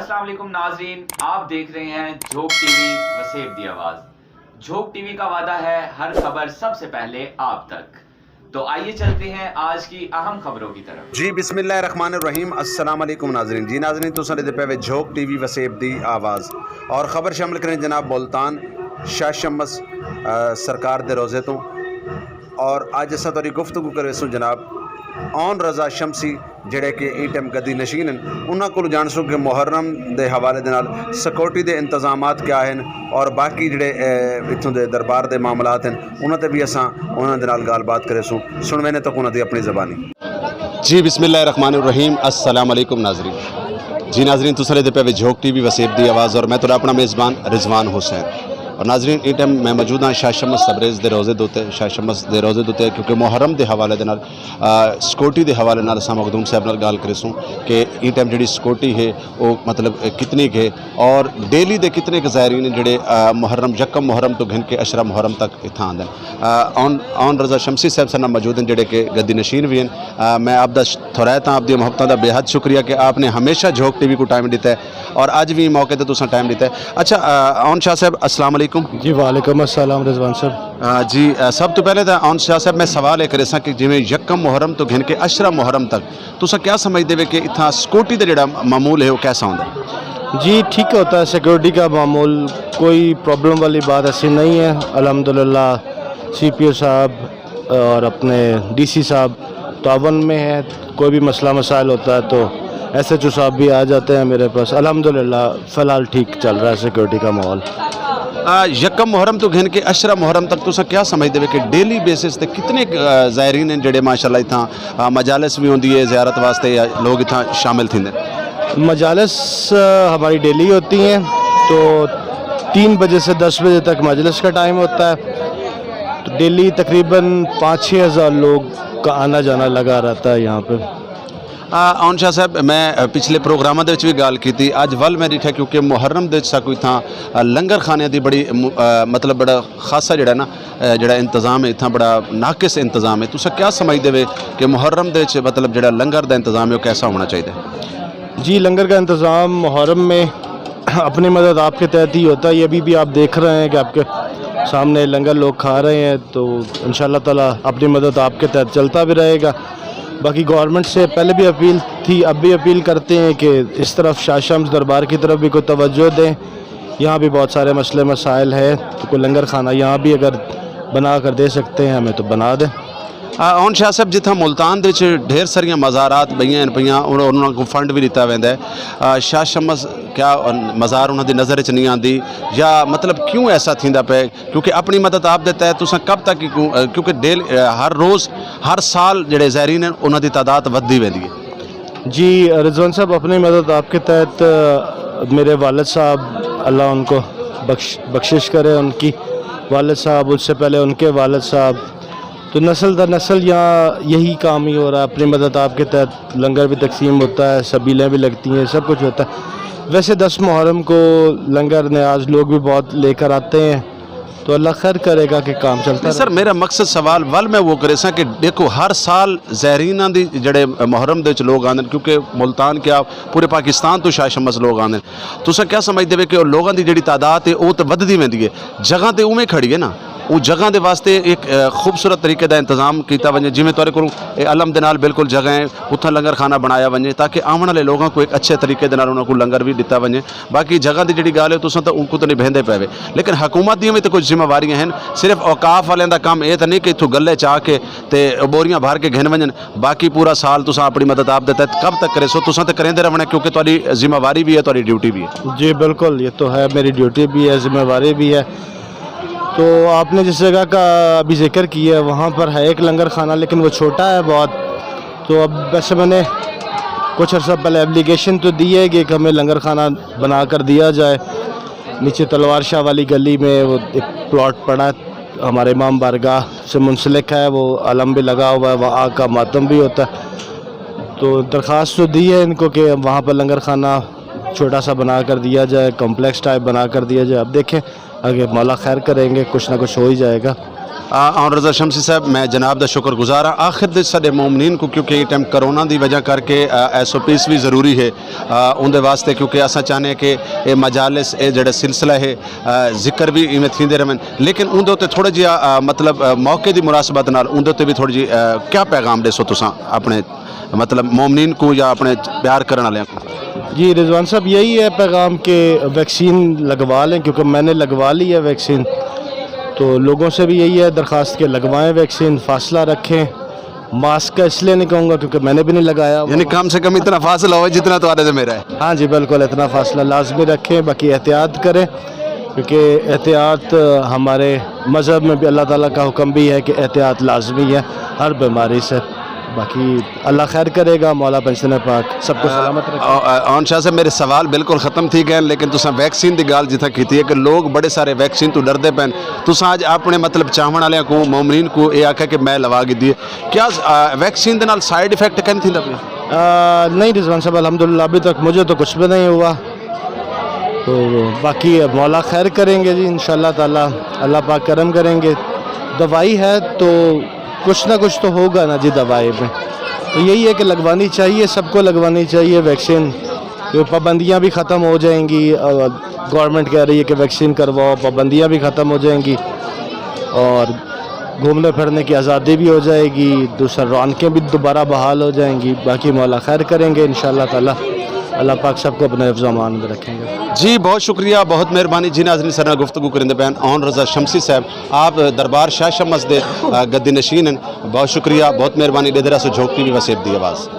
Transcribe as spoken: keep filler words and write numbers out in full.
السلام علیکم ناظرین، آپ دیکھ رہے ہیں جھوک ٹی وی وسیب دی آواز۔ جھوک ٹی وی کا وعدہ ہے ہر خبر سب سے پہلے آپ تک۔ تو آئیے چلتے ہیں آج کی اہم خبروں کی طرف۔ جی بسم اللہ الرحمن الرحیم۔ السلام علیکم ناظرین۔ جی ناظرین، تساں ݙیہدے پئے وے جھوک ٹی وی وسیب دی آواز، اور خبر شامل کریں جناب ملتان شاہ شمس، آ، سرکار دے روزے توں۔ اور اڄ اساں تہاݙی گفتگو کریسوں جناب اون رضا شمسی، جڑے کہ ایں ٹائم گدی نشین ہیں، انہاں کولوں جانسوں کہ محرم دے حوالے دے نال سیکورٹی دے انتظامات کیا ہیں، اور باقی جڑے، اے، اتھوں دے دربار دے معاملات ہیں، انہاں تے بھی اساں انہاں دے نال ڳالھ بات کریسوں۔ سݨویندے تہاکوں انہاں دی اپݨی زبانی۔ جی بسم اللہ الرحمن الرحیم۔ السلام علیکم ناظرین۔ جی ناظرین، تساں ݙیہدے پئے وے جھوک ٹی وی وسیب دی آواز، اور میں تہاݙا اپݨا میزبان رضوان حسین۔ اور ناظرین، ایں ٹائم میں موجود ہاں شاہ شمس تبریز دے روزے دے اُتے، شاہ شمس دے روزے دے اُتے، کیونکہ محرم دے حوالے دے نال، آ، سیکورٹی دے حوالے نال اساں مخدوم صاحب نال ڳالھ کریسوں کہ ایں ٹائم جڑی سیکورٹی ہے، او مطلب کتنی ہے، اور ڈیلی دے کتنے ک زائرین ہیں جڑے، آ، محرم، یکم محرم توں گھن کے عشرہ محرم تک اتھاں آندے ہیں۔ آ، اون، اون رضا شمسی صاحب ساݙے نال موجود ہیں، جڑے کہ گدی نشین بھی ہیں۔ آ، میں آپ دا ش-، تھورائت ہاں، آپ دی محبتاں دا بے حد شکریہ کہ آپ نے ہمیشہ جھوک ٹی وی کوں ٹائم ݙتا ہے، اور اڄ وی موقع تے تساں ٹائم ݙتا ہے۔ اچھا، آ، اون شاہ صاحب، السلام علیکم۔ جی وعلیکم السلام رضوان صاحب۔ آ، جی، آ، سب توں پہلے تاں اون شاہ صاحب، میں سوال اے کریساں کہ جویں یکم محرم توں گھن کے عشرہ محرم تک تساں کیا سمجھدے وے کہ اتھاں سیکورٹی دا جڑا معمول ہے، او کیسا ہوندا ہے؟ جی، ٹھیک ہوتا ہے سیکورٹی کا معمول، کوئی پرابلم والی بات ایسی نہیں ہے۔ الحمدللہ، سی پی او صاحب اور اپنے ڈی سی صاحب تعاون میں ہیں، کوئی بھی مسئلہ مسائل ہوتا ہے تو ایس ایچ او صاحب بھی آ جاتے ہیں میرے پاس۔ الحمدللہ، فی الحال ٹھیک چل رہا ہے سیکورٹی کا ماحول۔ آ، یکم محرم توں گھن کے عشرہ محرم تک تساں کیا سمجھدے وے کہ ڈیلی بیسس تے کتنے، آ، زائرین ہیں جڑے ماشاءاللہ اتھاں، آ، مجالس بھی ہوندی ہے زیارت واسطے یا لوگ اتھاں شامل تھیندے ہیں؟ مجالس، آ، ہماری ڈیلی ہوتی ہیں، تو تین بجے سے دس بجے تک مجلس کا ٹائم ہوتا ہے۔ تو ڈیلی تقریباً پانچ چھ ہزار لوگ کا آنا جانا لگا رہتا ہے یہاں پہ۔ آ، اون شاہ صاحب، میں، آ، پچھلے پروگراماں دے وچ وی ڳالھ کیتی، اڄ ول میں ݙٹھا کیونکہ محرم دے وچ ساکوں اتھاں، آ، لنگر خانے دی بڑی، م-، آ، مطلب بڑا خاصا جڑا نا، آ، جڑا انتظام ہے اتھاں بڑا ناقص انتظام ہے۔ تساں کیا سمجھدے وے کہ محرم دے وچ مطلب جڑا لنگر دا انتظام ہے او کیسا ہونا چاہیدا ہے؟ جی، لنگر کا انتظام محرم میں اپنی مدد آپ کے تحت ہی ہوتا ہے۔ یہ ابھی بھی آپ دیکھ رہے ہیں کہ آپ کے سامنے لنگر لوگ کھا رہے ہیں، تو ان شاء اللہ تعالیٰ اپنی مدد آپ کے تحت چلتا بھی رہے گا۔ باقی گورنمنٹ سے پہلے بھی اپیل تھی، اب بھی اپیل کرتے ہیں کہ اس طرف شاہ شمس دربار کی طرف بھی کوئی توجہ دیں۔ یہاں بھی بہت سارے مسئلے مسائل ہیں، تو کوئی لنگر خانہ یہاں بھی اگر بنا کر دے سکتے ہیں ہمیں تو بنا دیں۔ آ، ہن شاہ صاحب، جتھاں ملتان دے وچ ڈھیر ساریاں مزارات ٻیاں ہن پئیاں، انہاں، انہاں کوں فنڈ وی ݙتا ویندا ہے۔ آ، شاہ شمس کیا مزار انہاں دی نظر وچ نہیں آندی، یا مطلب کیوں ایسا تھیندا پئے؟ کیونکہ اپݨی مدد آپ دے تحت تساں کب تک کیوں، آ، کیونکہ ڈیل-، آ، ہر روز، ہر سال جڑے زائرین ہن، انہاں دی تعداد ودھدی ویندی ہے۔ جی رضوان صاحب، اپنی مدد آپ کے تحت، آ، میرے والد صاحب، اللہ ان کو بخش-، بخشش کرے ان کی، والد صاحب، اس سے پہلے ان کے والد صاحب، تو نسل در نسل یہاں یہی کام ہی ہو رہا ہے۔ اپنی مدد آپ کے تحت لنگر بھی تقسیم ہوتا ہے، سبیلیں بھی لگتی ہیں، سب کچھ ہوتا ہے۔ ویسے دس محرم کو لنگر نیاز لوگ بھی بہت لے کر آتے ہیں، تو اللہ خیر کرے گا کہ کام چلتا نہیں سر، رہے۔ میرا مقصد سوال ول میں وہ کریساں کہ دیکھو، ہر سال زائریناں دی جڑے محرم دے وچ لوگ آندے نے، کیونکہ ملتان کیا پورے پاکستان تو شاہ شمس لوگ آندے نے۔ تساں کیا سمجھدے وے کہ او لوگاں دی جڑی تعداد ہے، او تے ودھدی ویندی ہے، جگہ تے اوویں کھڑی ہے نا، او جگہ دے واسطے ایک، آ، خوبصورت طریقے دا انتظام کیتا ونجے، جویں تہاݙے کولوں اے علم دے نال بالکل جگہ ہے، اتھاں لنگر خانہ بݨایا ونجے تاکہ آوݨ والے لوگاں کوں ایک اچھے طریقے دے نال انہاں کوں لنگر وی ݙتا ونجے۔ باقی جگہ دی جڑی ڳالھ ہے، تساں تاں اونکوں تاں نبھیندے پئے وے، لیکن حکومت دیاں وی تاں کچھ ذمہ واریاں ہن۔ صرف اوقاف والیاں دا کم اے تاں نہیں کہ اتھوں گلے چا کے تے بوریاں بھر کے گھن ونجن، باقی پورا سال تساں اپݨی مدد آپ دے تحت کب تک کریسو؟ تساں تے کریندے رہوݨے، کیونکہ تہاݙی ذمہ واری بھی ہے، تہاݙی ڈیوٹی بھی ہے۔ جی بالکل، یہ تو ہے، میری ڈیوٹی بھی ہے، ذمہ واری بھی ہے۔ تو آپ نے جس جگہ کا ابھی ذکر کیا ہے، وہاں پر ہے ایک لنگر خانہ، لیکن وہ چھوٹا ہے بہت۔ تو اب ویسے میں نے کچھ عرصہ پہلے اپلیکیشن تو دی ہے کہ ایک ہمیں لنگر خانہ بنا کر دیا جائے۔ نیچے تلوار شاہ والی گلی میں وہ ایک پلاٹ پڑا ہے، ہمارے امام بارگاہ سے منسلک ہے، وہ علم بھی لگا ہوا ہے، وہاں کا ماتم بھی ہوتا ہے۔ تو درخواست تو دی ہے ان کو کہ وہاں پر لنگر خانہ چھوٹا سا بنا کر دیا جائے، کمپلیکس ٹائپ بنا کر دیا جائے۔ اب دیکھیں، آگے مولا خیر کریں گے، کچھ نہ کچھ ہو ہی جائے گا۔ آ، آن رضا شمسی صاحب، میں جناب دا شکر گزار ہاں۔ آخر دے ساڈے مومنین کو، کیونکہ یہ ٹائم کرونا دی وجہ کر کے ایس او پیز بھی ضروری ہے، آ، اون دے واسطے، کیونکہ اساں چاہنے کہ اے مجالس، اے جڑا سلسلہ ہے، آ، ذکر بھی ایویں تھیندے رہن، لیکن اون دے تے تھوڑا جہا، آ، مطلب، آ، موقع دی مناسبت نال اون دے تے بھی تھوڑی جی، آ، کیا پیغام ڈیسو تساں اپنے، مطلب، مومنین کو یا اپنے پیار کرن والے کو؟ جی رضوان صاحب، یہی ہے پیغام کہ ویکسین لگوا لیں، کیونکہ میں نے لگوا لی ہے ویکسین۔ تو لوگوں سے بھی یہی ہے درخواست کہ لگوائیں ویکسین، فاصلہ رکھیں۔ ماسک کا اس لیے نہیں کہوں گا کیونکہ میں نے بھی نہیں لگایا۔ یعنی کم سے کم اتنا فاصلہ ہو جتنا تمہارے سے میرا ہے۔ ہاں جی، بالکل، اتنا فاصلہ لازمی رکھیں، باقی احتیاط کریں، کیونکہ احتیاط ہمارے مذہب میں بھی، اللہ تعالیٰ کا حکم بھی ہے کہ احتیاط لازمی ہے ہر بیماری سے۔ باقی اللہ خیر کرے گا، مولا پنجتن پاک سب کو سلامت رکھے۔ آ، آ، آن شاہ صاحب، میرے سوال بالکل ختم تھی گئے، لیکن تساں ویکسین دی گال جتھاں کیتی ہے کہ لوگ بڑے سارے ویکسین تو ڈردے پین، تساں اج اپنے، مطلب، چاہن والے کو، مومنین کو یہ آکھا کہ میں لوا گھدی ہے، کیا، آ، ویکسین دے نال سائیڈ افیکٹ کہیں تھیندا پیا؟ آ، نہیں رضوان صاحب، الحمدللہ ابھی تک مجھے تو کچھ بھی نہیں ہوا۔ تو باقی اب مولا خیر کریں گے جی، انشاءاللہ تعالیٰ اللہ پاک کرم کریں گے۔ دوائی ہے تو کچھ نہ کچھ تو ہوگا نا جی دوائی میں۔ تو یہی ہے کہ لگوانی چاہیے، سب کو لگوانی چاہیے ویکسین۔ یہ پابندیاں بھی ختم ہو جائیں گی، آ، گورنمنٹ کہہ رہی ہے کہ ویکسین کرواؤ، پابندیاں بھی ختم ہو جائیں گی اور گھومنے پھرنے کی آزادی بھی ہو جائے گی، دوسرا رونقیں بھی دوبارہ بحال ہو جائیں گی۔ باقی مولا خیر کریں گے انشاءاللہ تعالیٰ، اللہ پاک سب کو اپنے حفظ و امان میں رکھیں گے۔ جی، بہت شکریہ، بہت مہربانی جی۔ ناظرین، سارے نال گفتگو کریندے پئے ہن اون رضا شمسی صاحب، آپ دربار شاہ شمس دے، آ، گدی نشین ہن۔ بہت شکریہ، بہت مہربانی۔ ݙیہدے رہسو جھوک ٹی وی وسیب دی آواز۔